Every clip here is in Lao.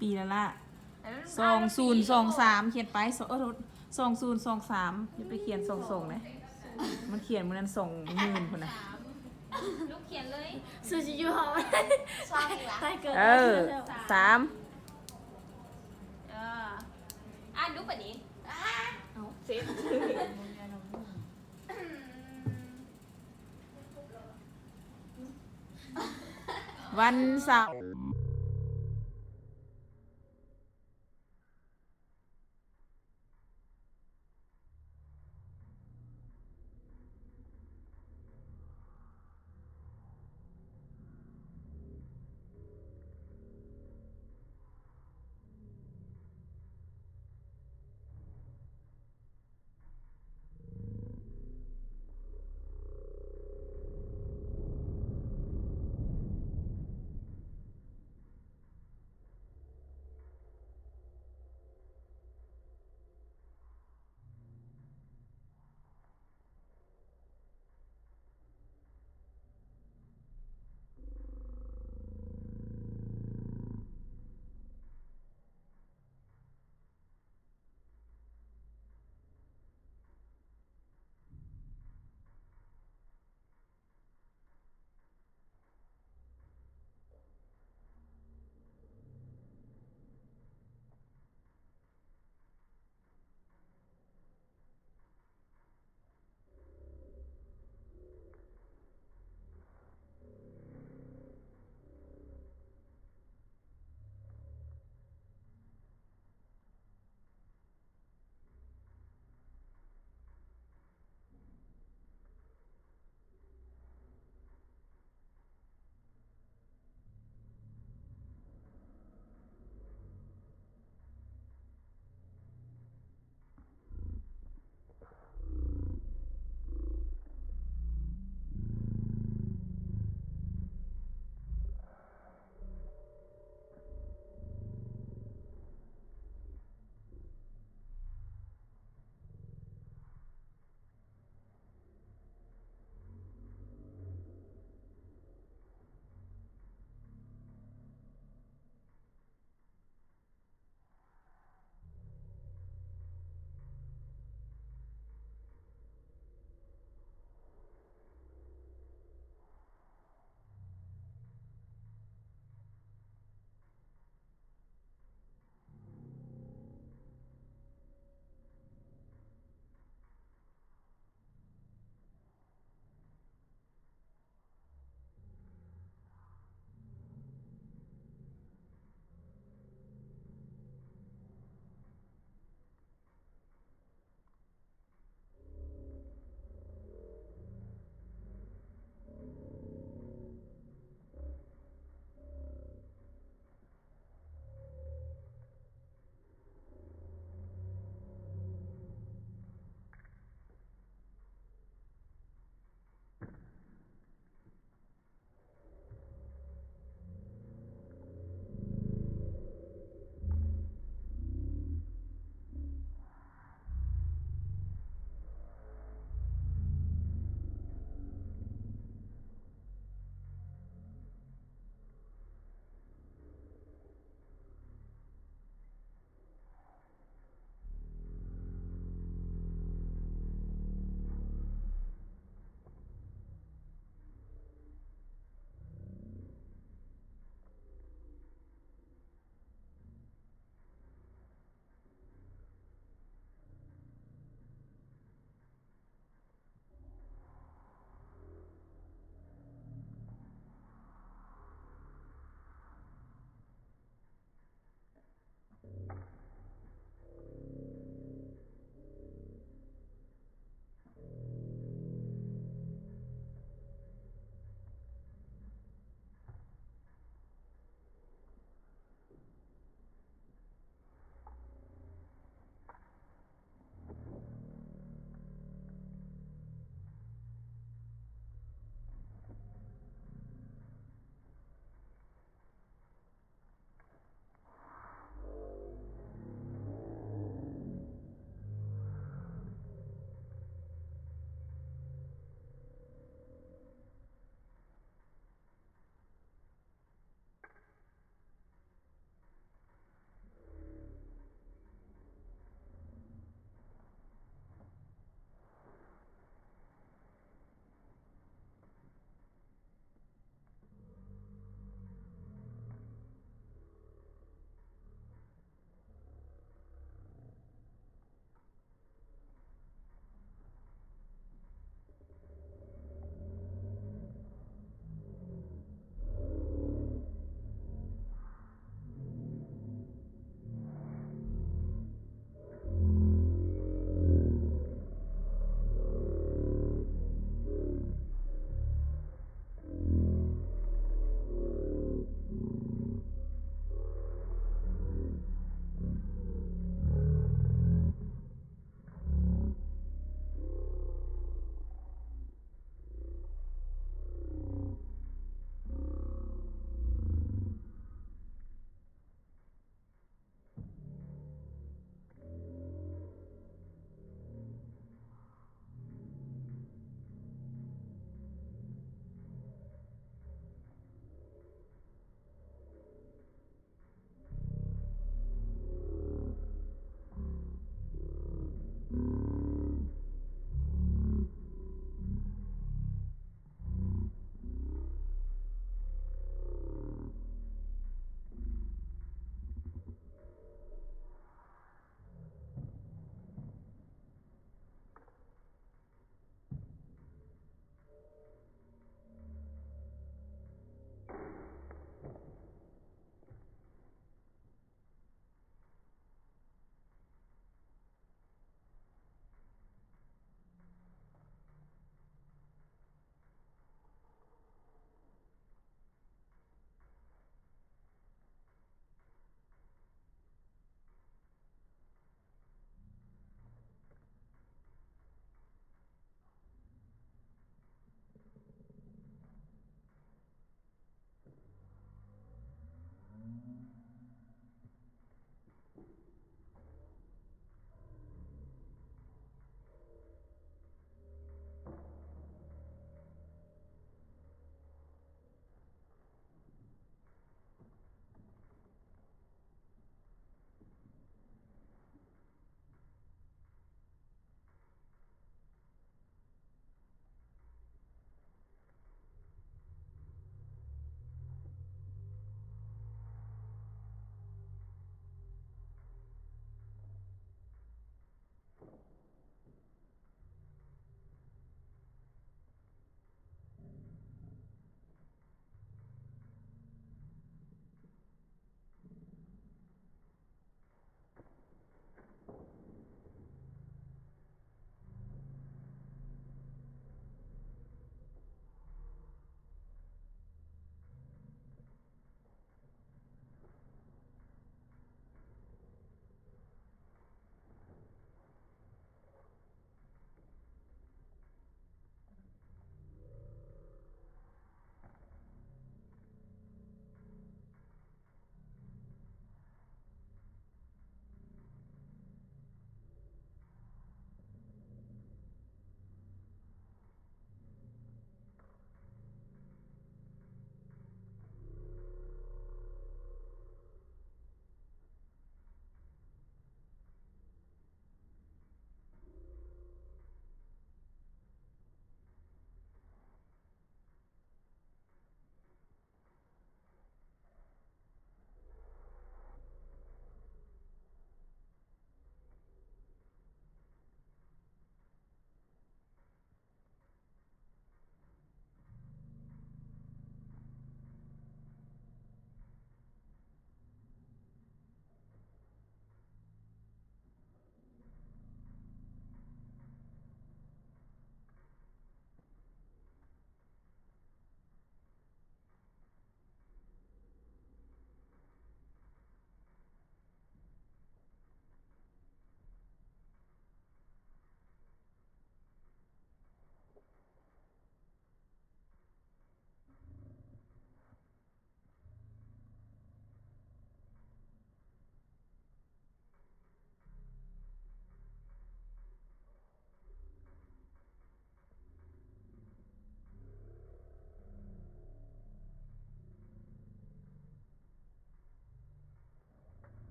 ປີລະລະ ສອງສູນສອງສາມ ຂຽນໄປ ສ- ເອີ ໂທດ ສອງສູນສອງສາມ ຢ່າໄປຂຽນສອງສອງເດ້ ມັນຂຽນມື້ນັ້ນສອງໝື່ນພຸ້ນນະ. ລູກຂຽນເລີຍ ຊື່ຊິຢູ່ຫ້ອງ ຊ່ອງນີ້ລະ ຕາຍເກີດ ເອີ ສາມ ເອີ ອ່ານດູປານນີ້ ເອົາ ເສັດ ວັນເສົາ.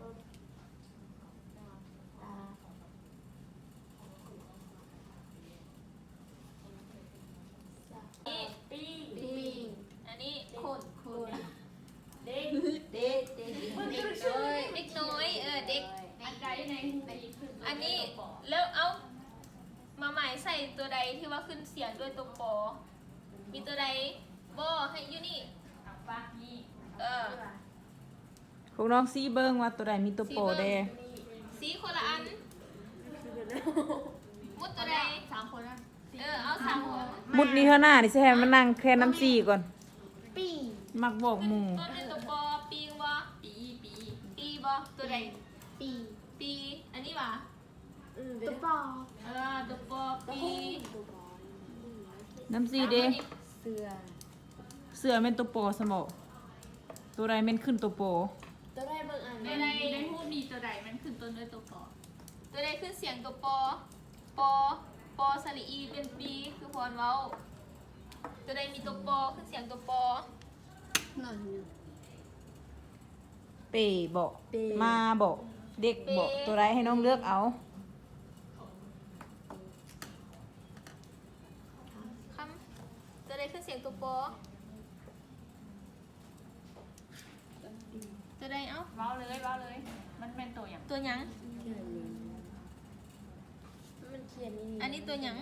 ລົດ ຕາ ນີ້ ປີ້ງ ປີ້ງ ອັນນີ້ ຄົນ ຄົນ ເດັກ ເດັກ ເດັກ ເດັກນ້ອຍ ເດັກນ້ອຍ ເອີ ເດັກ ອັນໃດໃນ ອັນນີ້ ແລ້ວເອົາ ມາໝາຍໃສ່ຕົວໃດທີ່ວ່າຂຶ້ນສຽງດ້ວຍຕົວ ປໍ ມີຕົວໃດບໍ່ ໃຫ້ຢູ່ນີ້ ເອີ ພວກນ້ອງຊີ້ເບິ່ງວ່າຕົວໃດມີຕົວ ປໍ ແດ່ ຊີ້ຄົນລະອັນ ມຸດຕົວໃດ ສາມຄົນ ເອີ ເອົາສາມຄົນ ມຸດນີ້ເທື່ອໜ້ານີ້ຊິໃຫ້ມານັ່ງແທນນ້ຳຊີ້ກ່ອນ ປີ ມັກບອກໝູ່ ຕົ້ນດ້ວຍຕົວ ປໍ ປີງບໍ່ ປີ ປີ ປີບໍ່ ຕົວໃດ ປີ ປີ ອັນນີ້ຫວາ ອືມ ຕົວ ປໍ ເອີ ຕົວ ປໍ ປີ ຕົວ ປໍ ນ້ຳຊີ້ເດ້ ເສືອ ເສືອແມ່ນຕົວ ປໍ ຊັ້ນບໍ ຕົວໃດແມ່ນຂຶ້ນຕົວ ປໍ ຕົວໃດເບິ່ງອັນ ໃນ ໃນຮູບນີ້ຕົວໃດແມ່ນຂຶ້ນຕົ້ນດ້ວຍຕົວ ປໍ ຕົວໃດຂຶ້ນສຽງຕົວ ປໍ ປໍ ສະຫຼະອີ ເປັນປີ ຄືພອນເວົ້າ ຕົວໃດມີຕົວ ປໍ ຂຶ້ນສຽງຕົວ ປໍ ເປເບາະ ເປ ມາເບາະ ເດັກເບາະ ເປ ຕົວໃດໃຫ້ນ້ອງເລືອກເອົາ ຄຳ ຕົວໃດຂຶ້ນສຽງຕົວ ປໍ ຕົວໃດ ເອົ້າ ເວົ້າເລີຍ ເວົ້າເລີຍ ມັນແມ່ນຕົວຫຍັງ ຕົວຫຍັງ ມັນຂຽນນີ້ ອັນນີ້ຕົວຫຍັງ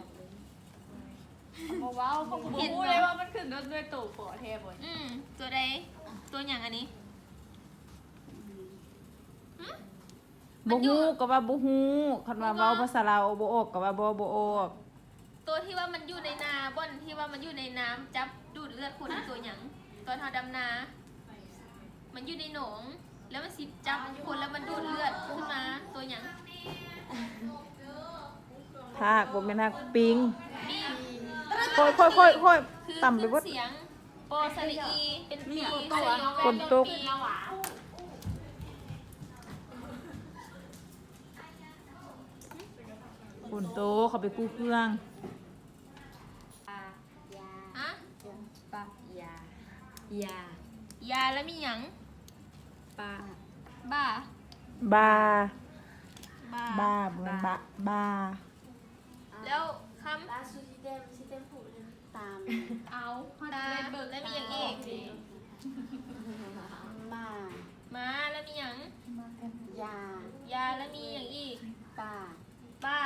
ບໍ່ເວົ້າ ເຂົາກໍບໍ່ຮູ້ເລີຍວ່າມັນຂຶ້ນດ້ວຍໂຕປໍແທ້ບໍ່. ອືມ ຕົວໃດ? ຕົວຫຍັງອັນນີ້? ຫຶ? ບໍ່ຮູ້ກໍວ່າບໍ່ຮູ້ ຄັນວ່າເວົ້າພາສາລາວບໍ່ອອກກໍວ່າບໍ່ ບໍ່ອອກ. ຕົວທີ່ວ່າມັນຢູ່ໃນນາ ບ່ອນທີ່ວ່າມັນຢູ່ໃນນ້ຳ ຈັບດູດເລືອດຄົນ ຕົວຫຍັງ? ຕອນເຮົາດຳນາ ມັນຢູ່ໃນໜອງ ແລ້ວມັນຊິຈັບຄົນ ແລ້ວມັນດູດເລືອດຂຶ້ນມາ ຕົວຫຍັງ? ທາກ ບໍ່ແມ່ນທາກ ປິງ. ຂ້ອຍໆໆໆ ຕຳໄປເບິດ. ສຽງ ປໍສະຫຼະອີ ເປັນປີ. ຝົນຕົກ. ຝົນຕົກ ເຂົາໄປກູ້ເຄື່ອງ. ຍາ ຮະ? ປະ ຍາ ຍາ ຢາ ແລ້ວມີຫຍັງ? ປະ ບາ ບາ ບາ ບາ ບໍ່ແມ່ນບະ ບາ. ແລ້ວຄຳ ຕາມ ເອົາ ຕາ ແລ້ວມີຫຍັງອີກ? ມາ ມາ ແລ້ວມີຫຍັງ? ຢາ ຢາ ແລ້ວມີຫຍັງອີກ? ປາ ປາ.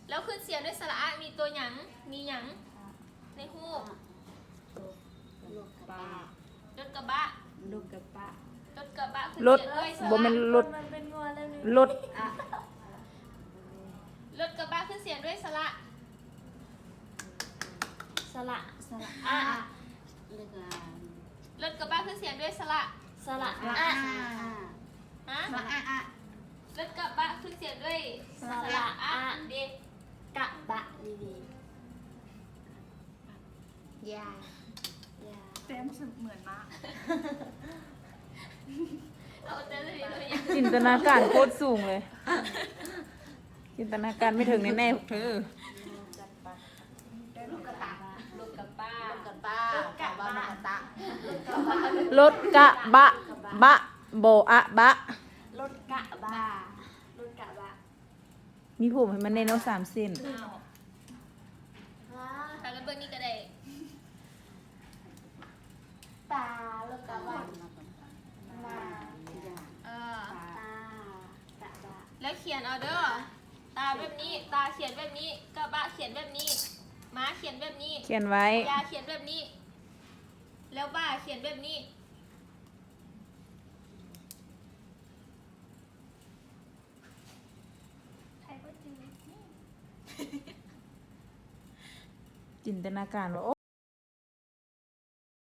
ແລ້ວຂຶ້ນສຽງດ້ວຍສະຫຼະອະ ມີຕົວຫຍັງ? ມີຫຍັງໃນຮູບ? ລົດກະບະ ລົດກະບະ ລົດກະບະ ລົດກະບະຂຶ້ນສຽງດ້ວຍສະຫຼະອະ. ລົດ ບໍ່ແມ່ນລົດ ລົດ ລົດກະບະຂຶ້ນສຽງດ້ວຍສະຫຼະ ສະຫຼະ ສະຫຼະອະ ອະ ລົດກະບະຂຶ້ນສຽງດ້ວຍສະຫຼະ ສະຫຼະອະ ອະ ຮະ? ສະຫຼະອະ ລົດກະບະຂຶ້ນສຽງດ້ວຍສະຫຼະອະ ສະຫຼະອະ ເດ ກະບະ ດີໆ. ຢາ ຢາ ແຕ້ມສະເໝືອນມາກ. ຈິນຕະນາການໂຄດສູງເລີຍ ຈິນຕະນາການໄປເຖິງແນ່ໆ ພວກເທີ. ລົດກະບະ ລົດກະບະ ລົດກະບະ ລົດກະບະ ບໍ່ອະ ບະ ລົດກະບະ ລົດກະບະ. ມີຜົມໃຫ້ມັນແນ່ເນາະ ສາມເສັ້ນ. ອ້າວ ຖ້າກັນເບິ່ງນີ້ກໍໄດ້ ຕາ ລົດກະບະ ມາ ເອີ ຕາ ກະບະ. ແລ້ວຂຽນເອົາເດີ ຕາແບບນີ້ ຕາຂຽນແບບນີ້ ກະບະຂຽນແບບນີ້ ມາຂຽນແບບນີ້ ຂຽນໄວ້ ຢາຂຽນແບບນີ້ ແລ້ວບາຂຽນແບບນີ້. ຈິນຕະນາການວ່າ